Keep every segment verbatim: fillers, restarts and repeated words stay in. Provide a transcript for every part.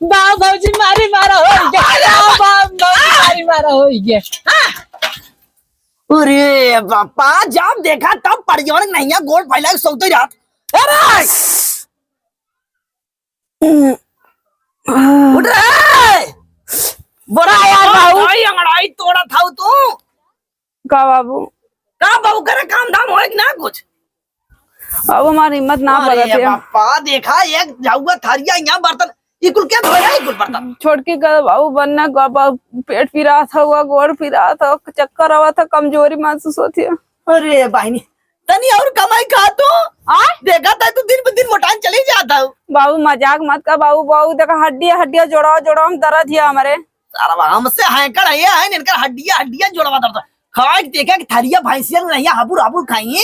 बाऊ भौजी मारी मारा होइ गया। बाऊ भौजी मारी मारा होइ गया। अरे बापा, जब देखा तब परिजन नहीं है, गोड़ फैला के सोते रहत। अरे! उठ रे! बड़ा यार बाबू। भाई, अंगड़ाई तोड़ा था तू। का बाबू? का बाबू करे, काम धाम होए कि ना कुछ? बाबू, हमार हिम्मत ना अरे पड़त है। बापा, देखा, एक जाऊगा थरिया, यहाँ बर्तन, ई कुल क्या धोया, ई कुल बर्तन? छोटकी का बाबू बनना का बाबू, पेट पिरात हुआ, गोड़ पिरात हुआ, चक्कर आवत है, कमजोरी महसूस होती है। अरे बहिनी, तनी और कमाई खा तू। आय? देखा था तू दिन पे दिन मोटान चली जाता हूँ। बाबू, मजाक मत कर बाबू, बाबू देखा, हड्डी हड्डिया जोड़ाओ जोड़ाओ में दर्द है हमारे। सारा हमसे हैंकड़ है, है इनकर हड्डिया हड्डिया जोड़वा दर्द। खाए के देखे कि थरिया भैंसिया नहीं है, हबुर हबुर खाई।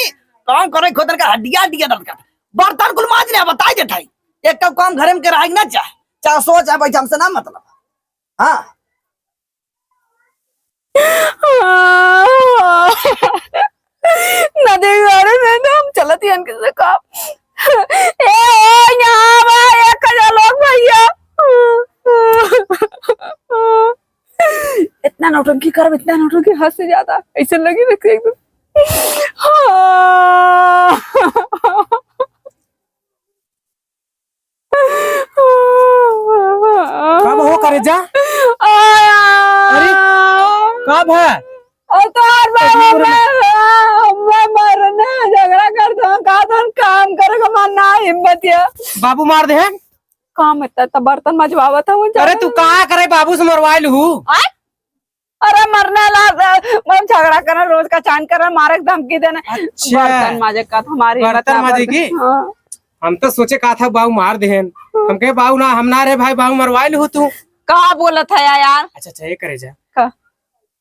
काम करे खुद इनकर हड्डिया हड्डिया दर्द करता। बर्तन कुल माज ले, बताई देता है। एक तो काम घरे में के रह ना चाहे, चाहे सो चाहे बैठे, हमसे ना मतलब। हाँ। नदी किनारे में तो हम चलत ही अनके से काम। ए, ओ, यहाँ बा, एक हजार लोग भैया। इतना नौटंकी करब, इतना नौटंकी, हद से ज्यादा। ऐसे लगी ना कि एकदम। हाँ। कब हो करे जा? आया। अरे, कब है? और तोहार बाबा अरे, मैं, मैं मरने झगड़ा कर दो, का दो काम करे को मन ना हिम्मत है। बाबू मार दे हैं? काम इतना, इतना बर्तन मजवावत है वो अरे, जाने। तू कहाँ करे बाबू से मरवाइल हूँ? आय? अरे मरने ला, अ, मन झगड़ा करना, रोज का चान करना, मारे के धमकी देना। अच्छा। बर्तन माजे का तो हमारी हिम्मत बर्तन ना माजे बढ़-, की? हाँ। हम तो सोचे का था बाऊ मार देहन। हाँ। हम कहे बाऊ ना, हम ना रे भाई, बाऊ मरवाइल हूँ तू। का बोलत है यार? अच्छा, अच्छा, ये करे जा। का?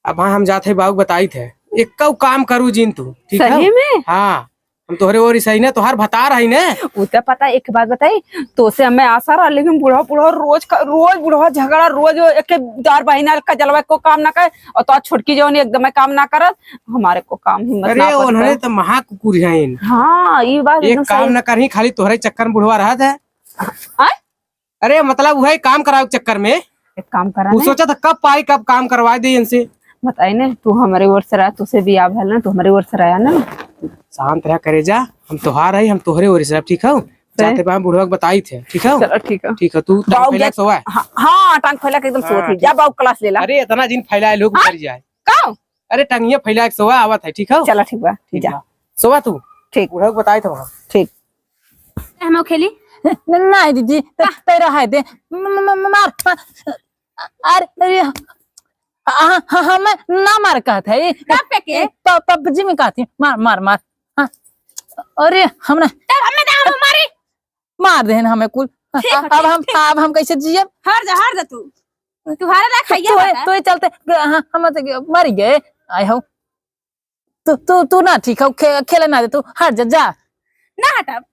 अब हाँ, हम जात है बाऊ बताई थे, एक काम करू जिन तू, ठीक है? सही में? हाँ। हम तोहरे ओरी सही ने, तोहार भतार हई ने। उ त पता, एक बात बताई, तोसे हमें आशा रहा, लेकिन बुढ़वा, बुढ़वा रोज का, रोज बुढ़वा झगड़ा, रोज एक दार बहिना का जलवा को काम ना करे, और तो छोटकी जौन एकदम काम ना करत, हमारे को काम हिम्मत अरे, ना पड़ता। उन्होंने तो महा कुकुर हईन। हाँ, ई बात एक एकदम काम सही। ना करही, खाली तोहरे चक्कर में बुढ़वा रहत है। आय? अरे, मतलब, उहे काम करावे के चक्कर में। एक काम करा वो ने। सोचा था कब पाई, कब काम करवा दे इनसे। बताई ने, तू हमारे ओर से रहा, तुसे बियाह भल ना, तू हमारे ओर से रहा ना। शांत रहा करेजा, हम तोहार हई, हम तोहरे ओर से रहा, ठीक है? जाते बाहर बुढ़वा के बताई थे, ठीक है? चलो, ठीक है। ठीक है, तू टांग फैला के सोवा। हाँ, हाँ, टांग फैला के एकदम सोवा हाँ, थी। जा, ठीक। बाबू class ले ला। अरे, इतना जिन फैलाए लोग हाँ? मर जाए। का? अरे, टंगिया फैला के सोवा, आवत है, ठीक है? चलो, ठीक बा, ठीक जा। बा। सोवा तू। ठीक। बुढ़वा के बताई थे वहाँ। ठीक। हम खेली? न-, नहीं दीदी, त-, तेरा है दे। म-, म-, म-, मार, मार। अरे, अरे, हाँ, हाँ, हाँ, मैं ना मार कहत है। का पे के? प-, PUBG में कहती, मार, मार, मार। हाँ। अरे, हम ना तब हमें ना हम मारी। मार देहन हमें कुल। ठीक है, अब ठीक, हम, ठीक। अब हम कैसे जियब? हार जा, हार जा तू। तुम्हारे लायक तो, खाइए तो, बता। तो ये चलते, हाँ, हम तो मर गए। आए हो। तू, तू, तू ना ठीक हो, खे-, खेले ना दे, तू हट जा, जा। ना हटब।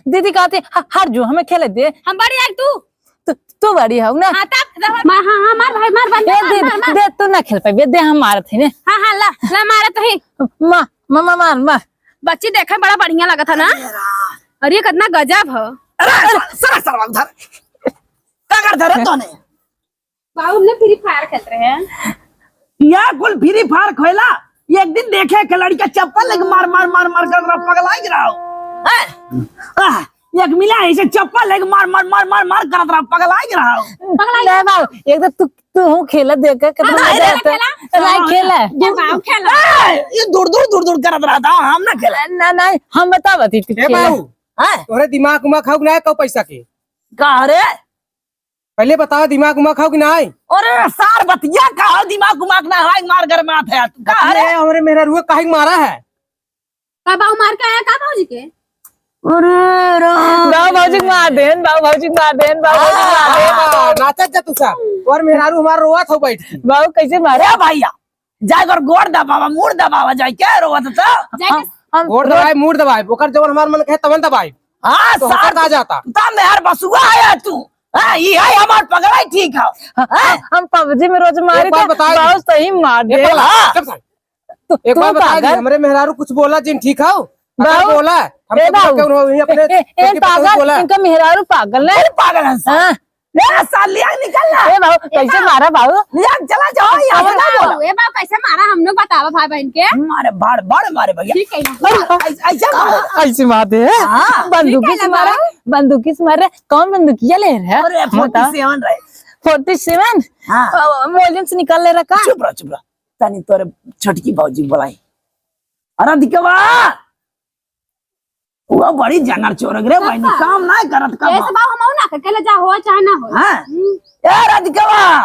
दीदी कहती, "ह-, हट जो, हमें खेले दे।" हम बड़ी आई तू। तू, तू बड़ी हो ना। हाँ, तब रहो। मा-, हाँ, हाँ, मार भाई, मार, बंदे, ए, मार, दे, मार, मार। दे, तू ना खेल पाइबे, दे हम मारत ही ने। हाँ, हाँ, ला, ला, मारत ही। मा-, मा-, मा-, मार, मार। बच्ची देखे बड़ा बढ़िया लगत है ना। अरे, कितना गजब हो। अरे, सर, सर, सर, उधर। का कर धरे तोने? बाबू, हमने Free Fire खेलत रहे हैं। या कुल Free Fire खेला, एक दिन देखे के लड़का चप्पल लेके मार, मार, मार, मार करत रहा, पगलाइ रहा हो। हैं? आह, एक मिला ऐसे चप्पल लेके मार, मार, मार, मार, मार करत रहा, पगलाइ रहा हो। पगलाइ नहीं बाबू, एक तो तू, तू हूँ खेला देख के कितना हाँ, मजा नहीं, आता है। खेला। नहीं खेला। ये बाबू खेला। ए, ये दूर, दूर, दूर, दूर करत रहा था, हम ना खेला। ना, नहीं, हम बतावत ही तू ए खेला। बाबू, हैं? तोहरे दिमाग उमाग खाऊ ना, कऊ पैसा के? का रे? पहले बतावा, दिमाग उमाग खाऊ कि नाई? अरे सार बतिया का हो, दिमाग उमाग ना है, मार गरमात है तू। का अरे रे? हमरे मेहरारुआ काहे के मारा है? का बाऊ मार के आया का भौजी के? अरे राम। बाऊ भौजी के मार देन, बाऊ भौजी के मार देन, बाऊ भौजी के मार देन। हाँ, नाचत जा तू सब। और मेहरारू हमार रोवत हो बैठ के। बाऊ कैसे मारा? ए भैया, जाए कर गोड़ दबावा, मूड़ दबावा, जाए के रोवत तो। जाए के हम, हम गोड़ दबाए, मूड़ दबाए, ओकर जवन हमार मन कहे तवन दबाए। हाँ, तो सार हमार आ जाता। ता मेहर बसुआ है तू। हाँ, ई है हमार पगला ही ठीक है। हाँ, हैं? हम PUBG में रोज मारी एक बात थे, बता दे। बाऊ सही मार एक दे। बात बता, चुप सार। तू, एक तू बात बता दे, पागल। हमरे मेहरारू कुछ बोला जिन ठीक हो? अगर बाऊ, बोला, हम ए तो बाऊ। क्यों हो, ये अपने ए, ए, ए, छोटी पतोह पागल, बोला। इनका मेहरारू पागल है। फिर पागल है सार। हाँ। ए, सार, लिया निकल ना। ए बाबू, कैसे मारा बाबू? लिया चला जाओ, यहाँ से ना बोलो। ए बाबू, कैसे मारा हमने बतावा भाई बहन के? मारे, बड़, बड़ मारे भैया। ठीक है ना। ऐसे, ऐसे मारो। ऐसे मारते हैं? हाँ। बंदूकी से मारा, बंदूकी से मार रहे। कौन बंदूकिया ले रहे? अरे, बता। Forty seven रहे। Forty seven? हाँ। अ, volume से निकाल ले रहा का? चुप रहो, चुप रहो। तनी तोरे छोटकी भौजी बोलाई। अरे, दिकवा! वो बड़ी जानर चोरग रे, बहिनी, काम ना करत का कैसे बा? बाबू, हम ना के, के ले जा, हो चाहे ना हो। हाँ? हम्म। ए, राधिकवा!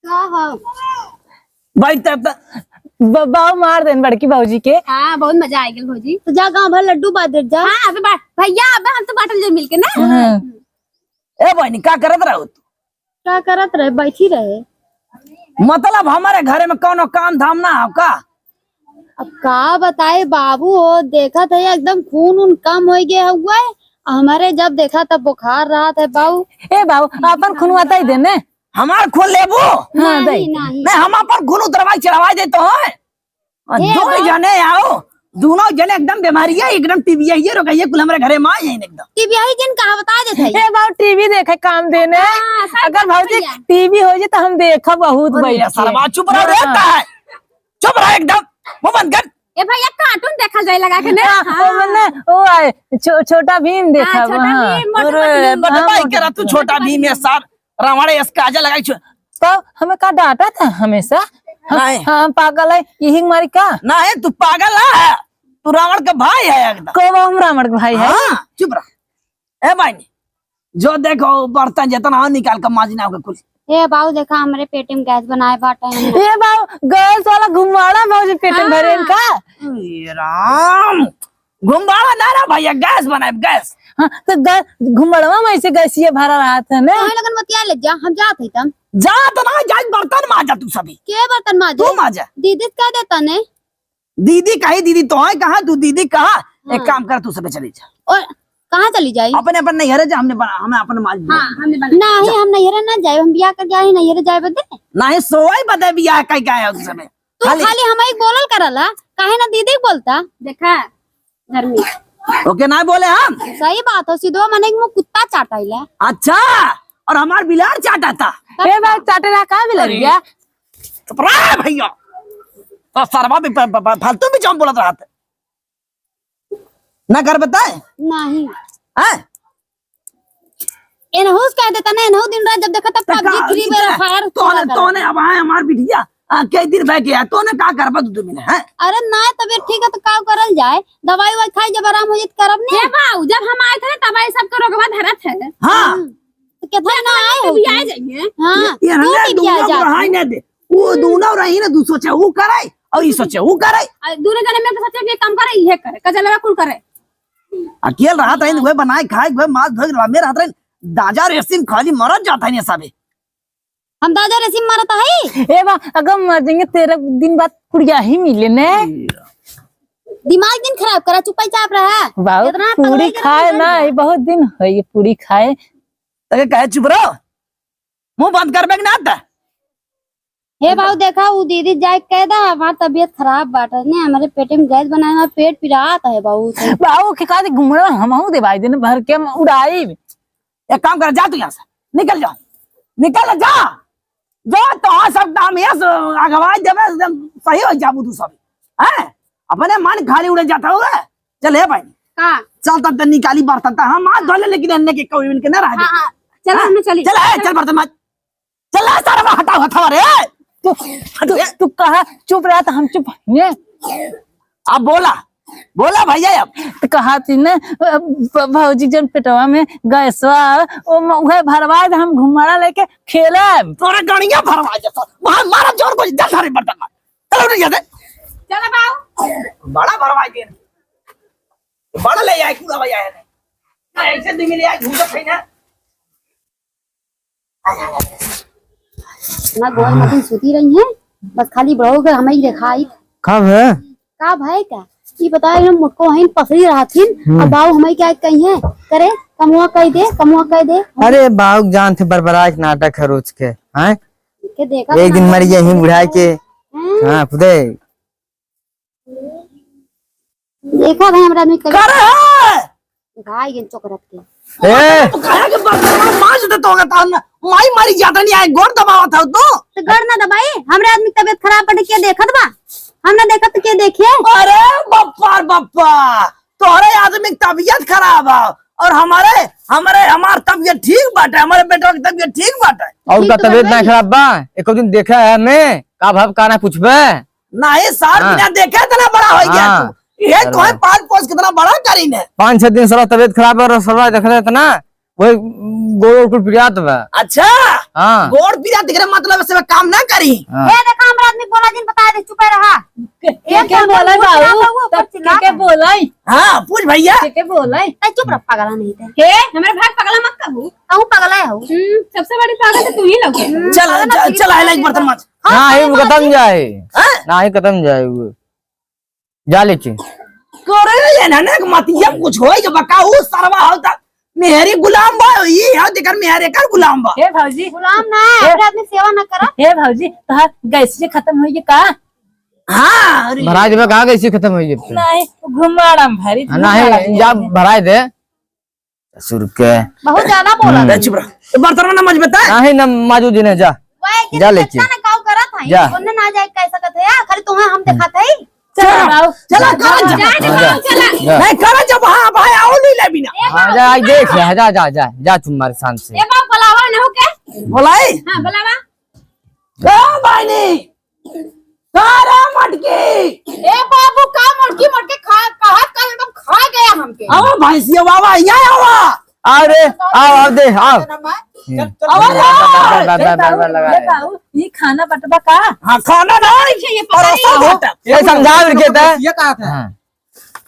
का हो? बैठ त, त, ब-, बाबू मार देन बड़की भौजी के। हाँ, बहुत मजा आ गेल भौजी। तो जा गाँव भर लड्डू बांट दे जा। हाँ, अबे बा-, भैया, अबे हम तो बांटल जाई मिलके ना। हाँ। ए बहिनी, का करत रहो तू? का करत रहे? बैठी रहे। मतलब हमारे घरे में कौनो काम धाम ना हो का? अब का बताए बाबू, हो देखत है एकदम खून उन कम हो गए हुआ है। हमारे जब देखा तब बुखार रहत है बाबू। ए बाबू, अपन खून बताई दे ने। हमार खून लेबू? हाँ, नहीं, दे। नहीं। नहीं, हम अपन खून उतरवाई चढ़वाई दे तो है। आ, ए दो बा- जने आओ, दोनों जने एकदम बीमारिया, एकदम टीवी यही रोग है, ये कुल हमारे घरे में आए हैं एकदम। टीवी यही जिन कहा बता देते हैं। ए बाबू, टीवी देखे काम देने। हाँ, सही अगर बात भौजी भैया। टीवी हो जाए तो हम देखब बहुत अरे बैठ के। सरवा चुप रहो रे, हाँ। का है? चुप रहो एकदम, मुंह बंद कर। ए भैया, कार्टून देखल जाए लगा के ने। हाँ, हाँ। ओ मने, ओ आए, छो-, छोटा भीम देखब, हाँ, छोटा हाँ। भीम, मोटू अरे, पतलू। बटवाई हाँ, करा तू मोटू छोटा पतलू। भीम, ये सार रावण यस काजल लगाई छु। तो हमें का डांटा था हमेशा? हम, नहीं। हम पागल है, यही मारी का? नहीं, तू पागल है, तू रावण का भाई है एकदम। कब हम रावण का भाई है? हाँ, चुप रह। ए बहिनी, जो देखो बर्तन जितना हो निकाल के माजना होके कुल। ए बाऊ, देखा हमरे पेटे में गैस बनाए बाटे। ए बाऊ, गैस वाला घुमाड़ा भौजी पेटे में भरे हाँ। का? ए राम, घुमाड़ा ना रे भैया, गैस बनाए, गैस। हाँ, तो गै-, घुमड़वा में ऐसे गैसिया भरा रहत है ना। तोहे लगन बतिया ले जा, हम जात है तम। जा तो ना, जा बर्तन माजा तू सभी। के बर्तन माजे? तू माजा। दीदी कह देता ने। दीदी कही, दीदी तोहे कहा, तू दीदी कहा। एक हाँ। काम कर, तू सभी चली जा। और कहाँ चली जाई? अपने अपन नैहरे जा, हमने बना, हमें अपन माज हाँ, हमने बना। नहीं, हम नैहरे ना जाए, हम बियाह कर जाए, नैहरे जाए बदे। नहीं, सोई बदे बियाह कह के आए हो तू सभी। तू खाली खाली हम एक बोलल करला, काहे ना दीदी के बोलता? देखा, धर्मी। ओके, ना बोले हम। सही बात हो, सीधो मने के मुंह कुत्ता चाटाइला। अच्छा, और हमार बिलार चाटा था। ए बात चाटे रहा का बिलार अरे। गया? चुप रहा भैया। तो सरवा भी प-, प-, प-, फालतू भी जौन बोलत रहत। ना कर बताए? नहीं। हैं? एनहू से कह देता ना, एनहू दिन रात जब देखा तब तो PUBG का, Free Fire इतना, तोने, चला तोने अब आए हमार बिटिया, आ, कई दिन बैठ गया, तोने का करबा तू मिले, हैं? अरे ना, तबीयत ठीक है तो का करल जाए, दवाई उवाई खाई, जब आराम हो जाए तो करब ने। हे बाऊ, जब हम आए थे ना, तब ये सब तो रोगवा धरत है। हाँ। हम्म। तो कितना ना आए हो भी आ तुम? जाइए। हाँ, ये, ये तू ना भी आ दूल्हा जा। बुढ़ाई ना दे, वो हम्म। दोनों रही ना, तू सोचे वो करे, और ये सोचे वो करे। आ, दोनों जने मिलके सोचे कि काम करे, ये करे, कजलवा कुल करे। अकेल रहत रहिन, हाँ। उहे बनाए खाए, उहे मांस धोए, रामे रहत रहिन। दाजा रेसिम खाली मरत जात है ये सबे। हम दाजा रेसिम मरत है? ए बा, अगर मर जाएंगे, तेरह दिन बाद पुड़िया ही मिले ने। दिमाग दिन खराब करा, चुपचाप रहा। बाबू, इतना पूरी पगलाइल खाए रहत ना, है। ये बहुत दिन है ये पूरी खाए। तके कहे चुप रहो, मुंह बंद करबे कि ना त? हे बाऊ, देखा, उ दीदी जाए के कह दा, हमार तबीयत खराब बाटे ने, हमरे पेटे में गैस बनाए, हमार पेट पिरात है बहुत। बाऊ के कहा दे, घुमड़ा हमहू दे भाई, दिन भर के हम उड़ाई। एक काम कर, जा तू यहाँ से, निकल जा, निकल जा, जो तो सब काम ये स-, अगवाई देवे, एकदम सही हो जाबू तू सब, हैं? अपने मन खाली उड़े जाता होगा। चल हे भाई, का? चल तब तक निकाली बर्तन, तब हम हाथ धो ले, लेकिन अन्य के कौड़ी मिलके ना रह हाँ, जाए। हाँ, चलो, हाँ। हम चली। चल, ए, चल बर्तन माज। चल, आ, सारा हटाओ, हटाओ रे। तू, हट तू, रे। तू कहा चुप रहा तो हम चुप हैं। अब बोला, बोला भैया अब। तो कहा थी ना, ब-, भौजी जन पेटवा में गैसवा, वो म-, उहे भरवाए तो हम घुमाड़ा लेके खेलब। तोरे गणिया भरवा जाता। वहाँ मारा जोर को, जा सारे बर्तन मार। चलो उठ जा दे। चलो बाऊ। बड़ा भरवाए दे। बड़ा ले आए, पूरा भैया है। ना, ऐसे दिन ले आए, घूमते थे ना। ना गोल मतिन सुती रही हैं, बस खाली बड़ो के हमें ही देखाई। का भय? का भय का? ई बताए हम मोटको हइन, पसरी रहथिन, हम्म। अब बाऊ हमें क्या कही है? करे, कमुआ कह दे, कमुआ कह दे। अरे बाऊ जान थे बरबराए के नाटक है रोज के, हैं? के देखा एक दिन ना मरी यहीं बुढ़ाए के। हम्म। हाँ, खुदे। देखा भाई, हमरा आदमी कभी करे है। भाई, ये चोकरत के। ए! तू काहे के बर्तन माज दे तो होगा तान? माई मारी जाता नहीं आए, गोड़ दबावत हो तू। तो गोड़ ना दबाई, हमरे आदमी की तबीयत खराब पड़े, के देखत बा? हम ना देखत तो के देखिए? अरे बप्पा रे बप्पा, तोहरे आदमी की तबीयत खराब है और हमारे, हमारे, हमार तबीयत ठीक बाटे, हमारे बेटवा की तबीयत ठीक बाटे। और का तबीयत ना खराब बा? एको दिन देखा है हमें, का भाव का ना पूछबे? नहीं सर, हाँ। बिना देखे इतना बड़ा हो गया हाँ। तू। ये अरे तोहे वाह। पाल पोस कितना बड़ा करीन है। पाँच छह दिन साला तबीयत खराब है और साला देख रहे इतना, वही गोड़ उड़ पिरात बा। अच्छा? हाँ। गोड़ पिरात के मतलब से काम ना करी। हाँ। ए देखा, हमरा आदमी बोला जिन, बता दे, चुपे रहा। के, के, एक के काम बोला करू, बाबू? ऊपर तब चिल्ला के, के बोलाई? हाँ, पूछ भैया। के, के बोलाई? ए, चुप रह, पगला नहीं थे। हे, हमरे भाई पगला मत कहू। कहू पगला है हो। हम्म, सबसे बड़ी पागल तो तू ही लोग है। चल, चल, चल, आइला एक बर्तन माज। हाँ, ना, ही हाँ, खत्म हाँ। जाए। हाँ? ना, ही खत्म जाए वो। जा लेके। करे ये ना, ना, मतिया कुछ होई के बका, ऊ सरवा होता। मेहरी गुलाम बा, ई है जेकर मेहर एकर गुलाम बा। हे भौजी। गुलाम ना, हे। अपने आदमी सेवा ना करा। हे भौजी, तोहार गैस से खत्म होई के का? हाँ, अरे। भराई देबे, कहाँ गैस से खत्म होई के? नहीं, घुमाड़म भरी, हाँ, घुमाड़म नहीं, जा भरी। भराई दे। ससुर के। बहुत ज्यादा बोला। हम्म। ए, चुप रह। तो बर्तन ना मजबे तै? नहीं ना, माजू जी ने, जा। वही के जा ले जितना के। ना काऊ करत है, जा। ओने ना जाए कह सकत है, खाली तुम्हें हम दिखात है। चला, चला, बाबू। चला, करा जा। जा, जा, जा, जा। चला। जा। नहीं, करा जा, वहाँ, वहाँ आओ, नहीं ले बिना। ए, हाँ, बाबू, जा, आज देख ले, जा, जा, जा, जा, तुम मारे शांत से। ए, बाबू, बुलावा ना हो के? बुलाई? हाँ, बुलावा। ए, बाइनी, का रे मटकी? ए बाबू, का मटकी, मटकी खा, कहा का एकदम खा गया हमके। आवा भैंसिया बाबा, यहाँ आवा। आओ रे, आओ, आओ दे, आओ। हम्म। आवा रे। बा, बा, बा, बा, बा, बा, लगा ए है। बाबू, ये खाना बटबा का? हाँ, खाना नहीं, ये परोसा हो। बटब। ये समझा इनके त। ये कहा था? हाँ।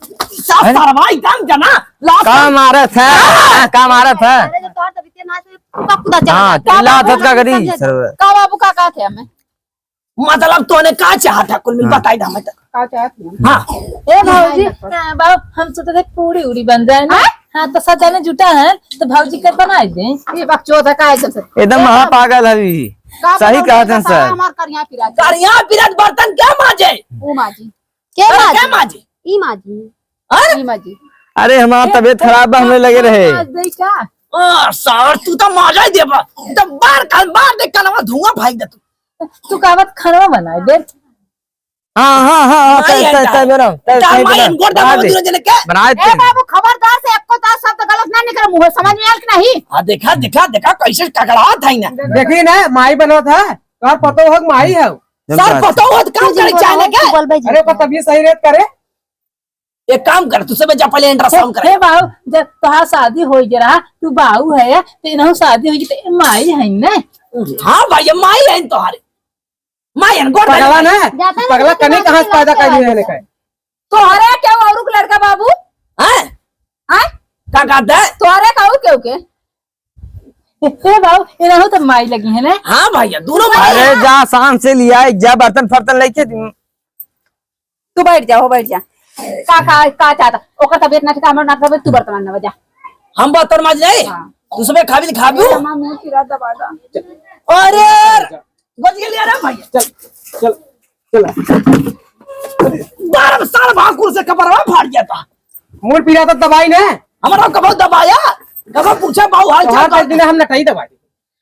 सब है ना? सरवाई काम जना, लास्ट का में मारत है? हाँ। हाँ, का मारत है? अरे, जो तोहर तबीयत ना से, पूरा कूदा चला हाँ, जाता। चिल्ला धत का करी, समझे? सरवा। का बाबू, का, का थे हमें? मतलब, तोने का चाहत है, कुल मिल हाँ। बताई दा हमें तो। का चाहत है? हाँ। ए भौजी, हाँ, बाबू, हम सोचे थे पूरी उड़ी बन जाए ना। हाँ? हाँ, तो सब जाने जुटा है, तो भौजी के बनाई दे। ये बकचोद है, का एकदम से? एकदम ए महा बाबू। पागल है ई। का सही बनाई कहत दे, हैं सर। हमार करिया पिरात। करिया पिरात बर्तन क्या माजे? वो माजी। के अरे, माजी? का माजी? ई माजी। हाँ? ई माजी। अरे, हमार ए, तबीयत खराब बा, हमरे लगे रहे। माज दे का? आ, सार, तू तो माजा ही देबा। तू तो बार काल, बार देख काल हमारा धुआं फेंक दे तू। तू कहत खाना बनाई दे। हाँ, हाँ, हाँ, हाँ, नहीं, तय, तय, अंडा। तय बनाओ, तय, चार तय माई बनाओ। इनको बना दे। दूर जने के। बना ए दे। बाबू, खबरदार से एको दाँत शब्द गलत ना निकले मुँह, समझ में आयल कि नहीं? हाँ, देखा, देखा, देखा, कैसे ककड़ात है ना। देखी ना, माई बनत है, तोहार पतो हो कि माई है? सर, पतो हो तो काम तू करे जिनको चाहे ना रोज क्या? बोलबे जी। अरे, ओकर तबीयत सही रहत करे। एक काम कर, तू सबे जा पहले अल्ट्रासाउंड हे, करे। हे बाबू, जब तोहार शादी होई गया, तू बाऊ है, तो इनहु शादी होई गई, तो माई है ना? हाँ भाई, ये माई है तोहारे। माई है, गोड़ पगला धरे। ना, जाता नहीं पगला तो कने कहाँ से पैदा कर लिए हैं? तोहरे क्या और के लड़का बाबू? हैं? हैं? का कहता है? तोहरे का और के? हे बाबू, इनहु तो माई लगी है ना? हाँ भैया, दोनों माई अरे है। जा, शान से लिया, जा बर्तन फर्तन लेके। तू बैठ जा, हो बैठ जा। का, का, का चाहता? ओकर तबीयत ना ठीक, हमर ना तबीयत, तू बर्तन ना बजा। हम बर्तन माज नहीं? हाँ। तू सबे खाबी, खाबू? अरे, हमार मुंह चिरा दबा दा। अरे, बच गेल यार भैया। चल, चल, चल। बार साल भाकुर से कपड़वा फाड़ गया था। मूड़ पीरा तो दबाई ने। हमारा कपड़ा दबाया, कपड़ा पूछा बाऊ हाल चाल तोहार का। दिन हम नटाई दबाई।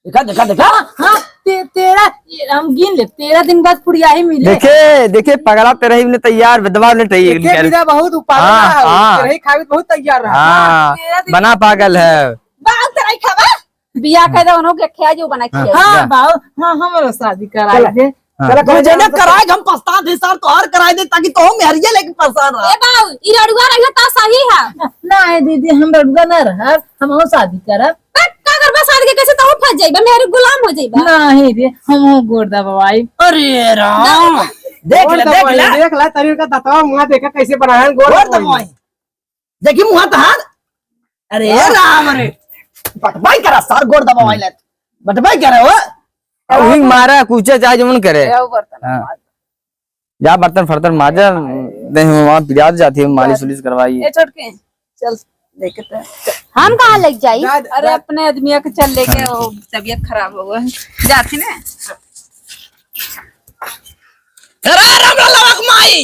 देखा, देखा, देखा। हाँ, हाँ, ते-, तेरह, ये हम गिन ले, तेरह दिन बाद पुड़िया ही मिले। देखे, देखे, पगला तेरह ही में तैयार, विधवा ने तैयार देखे, कर। बिना बहुत उपाय हाँ, रहा है, हाँ। तेरह ही खावे बहुत तैयार रहा। हाँ, तेरह दिन बना बाद पागल है। बाल तेरह ही खावा? बियाह कर दे, उन्हों के खिया जो बना हाँ, खिया। हाँ, जा। बाऊ, हाँ, हमरो शादी कराई चला। दे। हाँ। चला, तू करे जने जा, कराए, हम पछता थे सर, तोहार कराए दे, ताकि तो हम मेहरिया लेके परेशान रहा। ए बाऊ, ई रड़ुआ रहियो त सही है। ना, ए दीदी, हम रड़ुआ ना रहब, हम और शादी करब। बक, का करबा शादी के, कैसे तो फंस जाइबा, मेहरी गुलाम हो जाइबा। नहीं रे, हम गोड़ दबाई। अरे राम, दबा। देख गोड़ ले, देख दबाई, ले। देख ले, तनी का दतवा मुंह देखा कैसे बना है, गोड़ गोड़ दबाई। दबाई। देखी मुंह तहार। अरे हाँ। राम रे, बटवाई करा सर, गोड़ दबाई ले। बटवाई करे हो। अब हिंग मारा, कुचे चाहे जमन करे। ले आओ बर्तन। हाँ। जा बर्तन फर्तन माजा, नहीं वहाँ पिरात जाती है, मालिश उलिश करवाई। ए छोटके, चल, लेके तो। हम कहाँ लेके जाई? जा, अरे जा। अपने आदमिया के चल लेके, हाँ। वो तबीयत खराब हो गया है। जाती ना। अरे राम लाला माई।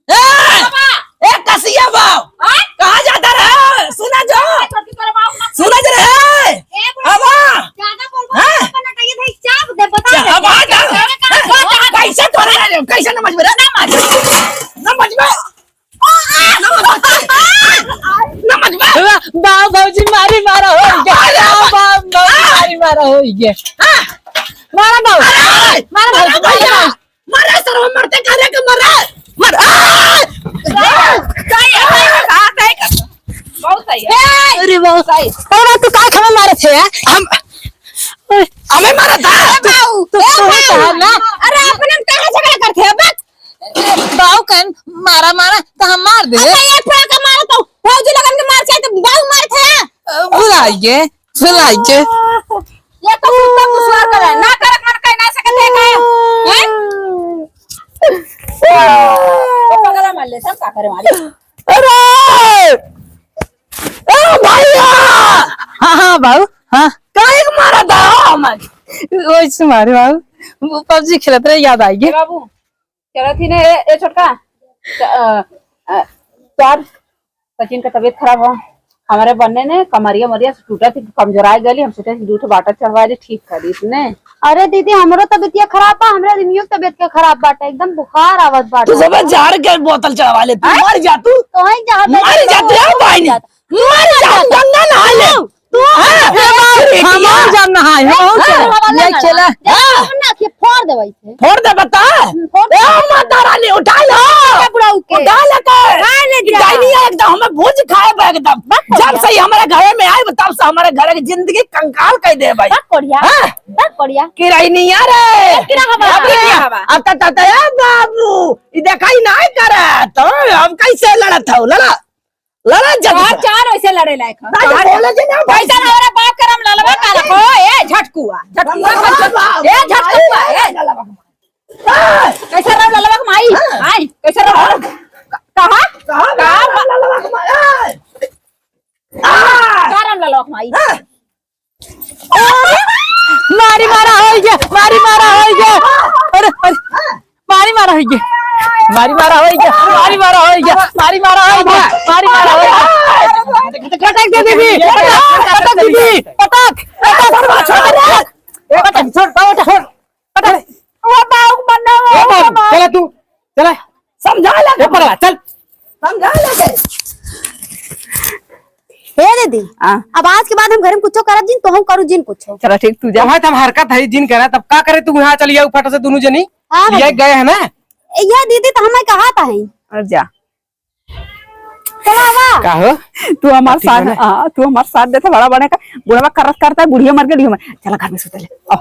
ए, बाबा। ए कसिया बाबू। हाँ? कहाँ जाता रहे? सुना जो। ए छोटकी तोरे बाबू। सुना जरा, ए! ए, बुढ़ा, आवा! ज्यादा बोल, बोल, हाँ? अपन नटैया भाई चाप दे, बता दे। अब आ जा। कैसे करे रे? कैसे न मजबूर है? ना मजबूर। ना मजबूर। ना मजबूर। बाऊ भौजी मारी मारा होइ गया। अरे बाऊ, बाऊ भौजी मारी मारा होइ गया। हाँ। मारा बाऊ। अरे! मारा बाऊ, मारा भैया। मारा। मरे सरवा, मरते करे के मरे। मर, आ! सही है, सही है, हाँ, सही कर। बहुत सही है। ए! अरे बाऊ। सही। अरे बाऊ, तू का हमें मारे थे, हैं? हम, हमें मारा था। ए बाऊ, तू, ए तू बाऊ। कहा ना? अरे अपने में काहे झगड़ा करते हैं, बक? बाऊ कन मारा, मारा, तो हम मार दे। अच्छा, एक फेर का मारो तो भौजी लगन के मार चाहे तो बाऊ मार थे। भुलाइए। सुनाई के। ये तो कुत्ता कुसुआर करे, ना करक मन कहे, ना सकत है काहे? हैं? ओ पगला मार ले, सब का करे मारी। अरे! ए भैया! हाँ, हाँ, बाऊ, हाँ। काहे के मारा था हम? ओइसे मारे बाऊ, वो PUBG खेलत रहे, याद आई गे। ए बाबू, चलत ही ने, ए, ए छोटका, च-, अ, अ, तोर सचिन का तबीयत खराब हो, हमरे बन्ने ने कमरिया मरिया से टूटत ही, कमजोराइ गली, हम सोचे दू ठो बाटा चढ़वा दे, ठीक कर दी इसने। अरे दीदी, हमरो तबीयतिया खराब बा, हमरे रिमियो के तबीयत के खराब बाटे, एकदम बुखार आवत बाटे। तू सब जार के बोतल चढ़वा ले, तू हैं? मर जा तू। कहीं जा मर जा तू, ए बहिनी। मर जा, गंगा नहा ले। तू हाँ, ए बाबू, अरे हम बिटिया। हम जान नहाए, हम हाँ, चले। हाँ, ये वाला चला। ना। हाँ। हम ना के फोड़ देबै से। फोड़ दे बता। हम्म, फोड़ ए दे। माता रानी, उठा लो। उठा ले बुढ़ऊ के। उठा ले के। उठा ले जा। डाइनिया एकदम हमें भूज खाए बा एकदम। बक कोढ़िया। जब से ही हमारे घरे में आए, तब से हमारे घरे की जिंदगी कंकाल कर दे भाई। बक कोढ़िया। हाँ? बक कोढ़िया। कि रही नहीं यार। अब की रहा बा? अब की रहा बा? अब तो ततया बाबू, ये देखाई नहीं करे, तो हम कैसे लड़त हो, लड़ा? लड़ा जब चार, चार वैसे लड़े लायक है। ताकि चार बोले जे ना भाई। कैसा लड़ा बाप करम ललवा का रखो, ए झटकुआ, झटकुआ, ललवा झटकुआ, बाप, ए झटकुआ, ए। ललवा। कैसा रहो ललवा के माई? हाँ। आई, कैसा रहो? कहा? कहा? कहा? ललवा के माई? ए। का रहो ललवा के माई? हाँ। मारी मारा होइ गे, मारी मारा होइ गे। अरे, अरे, मारी मारा होइ गे, मारी मारा होइ गे, मारी मारा होइ गे, मारी मारा होइ गे, मारी मारा होइ गे। पटक दे दीदी, पटक, पटक दीदी, पटक, पटक, पटक, छोड़, पटक, छोड़, पटक, पटक। ओ बाऊ, मन्ना, ओ बाऊ, चला तू, चला। समझा लगे। ए पगला, चल। समझा लगे। हे दीदी, हाँ। अब आज के बाद हम घर में कुछो करब जिन, तो हम करू जिन कुछो। चला ठीक, तू जा। वहाँ तब हरकत है जिन करा, तब का करे तू यहाँ चली जाऊ फट से दोनों जनी? हाँ, ये हाँ। गए है ना? ए, ये दीदी तो हमें कहा था है। और जा। चला, वाह। का हो? तू हमार ठीक साथ, है ना? हाँ, तू हमार साथ देता बड़ा बने का, बुढ़वा करत करता है, बुढ़िया मर गई, बुढ़िया मर। चला घर में सुते ले। आओ।